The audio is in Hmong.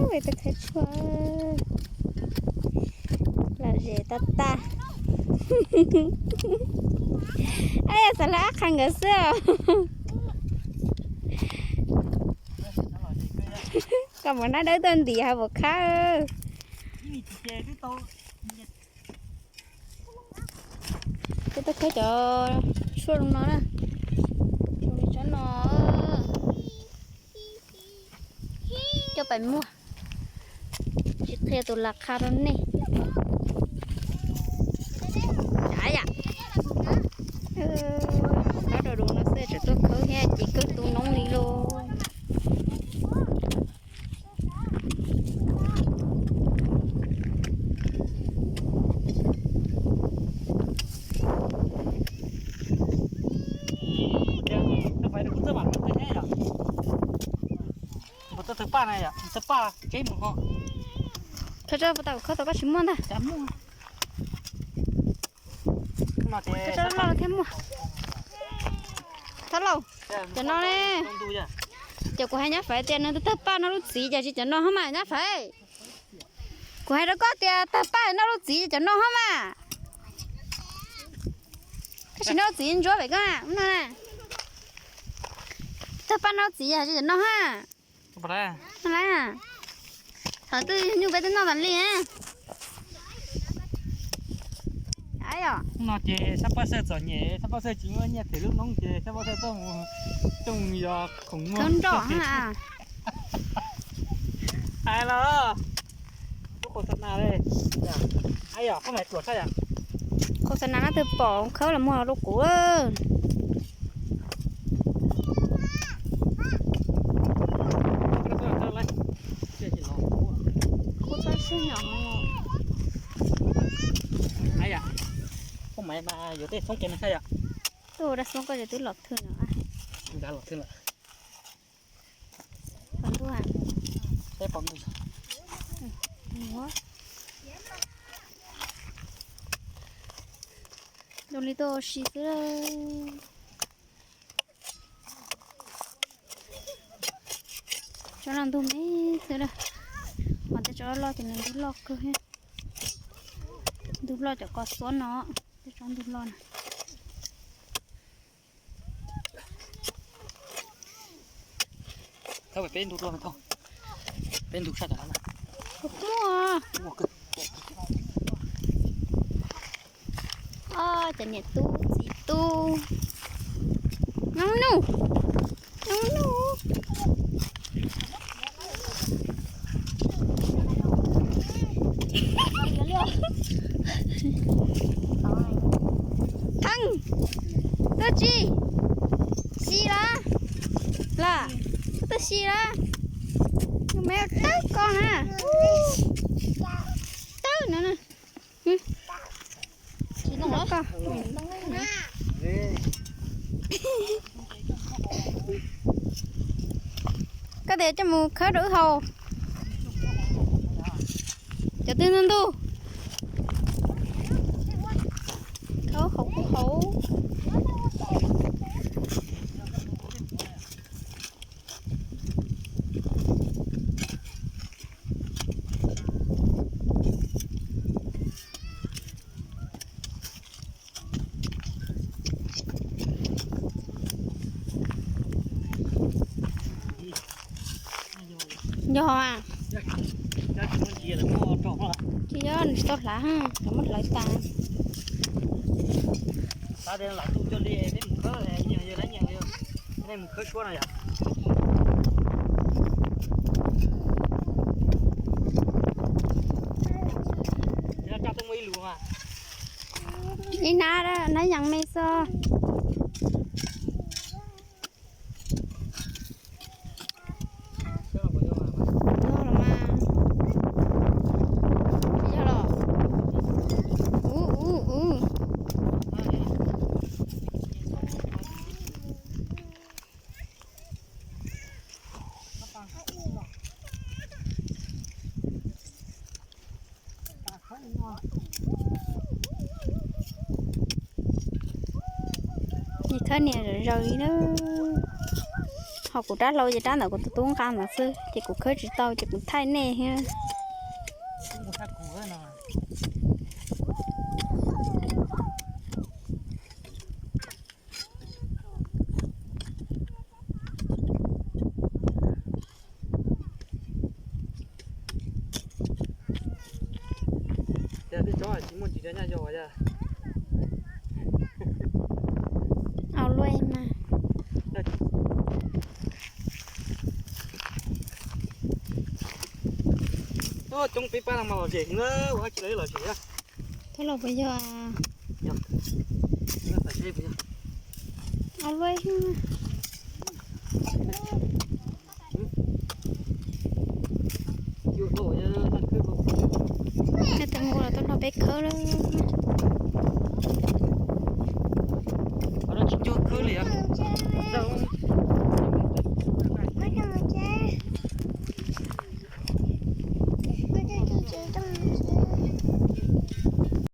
Peb tuaj khawb tshuaj, lom zem tag tag. Yog xav lawv ab qha nkawd xwb os. Koj mus nab dawb tuaj ntim hais puas khab. Peb tuaj khawb cov tshuaj zoo no na, zoo li tsob no, coj pais muag, tsis qhia tus lam qha rau nej. Av yam, kab rau du no xwb tseem tuaj khawb thiab ces kawg tu noob li lauj. Khawb tau koj tsis muaj ntag. Thab Lauj thiab muaj. Thab Lauj, cov no ne, ces kuv hais nyab Faiv tias nws twb tawg paj noj lub txiv ces tsis cov no hab mas nyab Faiv. Kuv hais rau koj tias tawg paj noj lub txiv cov no hab mas. Koj tsis noj lub txiv ntsuab pem koj no. Tawg paj noj lub txiv tsis cov no hab. Thaum twg nyuj peb twb noj tas li. No ces Xab Paj Xawj txom nyem, Xab Paj Xawj tsis muaj nyiaj them lub noob ces Xab Paj Xawj tuaj mus, tuaj mus yos khoom muag. Khawb nroj hais los, khos xas nas li. Khos xas nas no twg pom khawb los muag rau kuv. Kuv tab siab nyom. Yuav tej txhoob kev no saib yom. Tuaj ua dab xoob koj ces twb los thwj no. Nrad los thwj lawm. Pom ntuj. Zoo li tuaj ua si xwb. Tsob no ntug me xwb na. Ho tej tsob loj ces nws ntug loj kawg thiab. Ntug loj cov kos xuab no, tej tsob ntug loj na. Thawb peb ntug dua, peb ntug saj cov no. Muaj. Cov niam tub txiv tub. Nub nub. Nub nub. Theej, tuaj tsi, si lawm, los, tuaj si lawm, me tawb koj na, tawb no na. Koj tias coj mus khawb rau wb haus. Cov twg ntug ntug. Khawb haus kuj haus. Yog mas. Tsis yog, nws tsis tau hlav, muab hlawv tas. Ib nab, nab yees me xwb. Yog los mas. Tsis yog los. Ub ub ub. Khawb niam zaws li na. Kuv rab hlau ces rab ntawm kuv tus tub nqa ntawd xwb ces kuv khawb tsis tau ces kuv thaij nej thiab. Au luaj mas. Coob peb pab no mas lom zem heev na, ua dab tsi los yeej lom zem. Koj los puas yog? Au luaj. Tus nqus los tuaj nrog peb khawb lawm.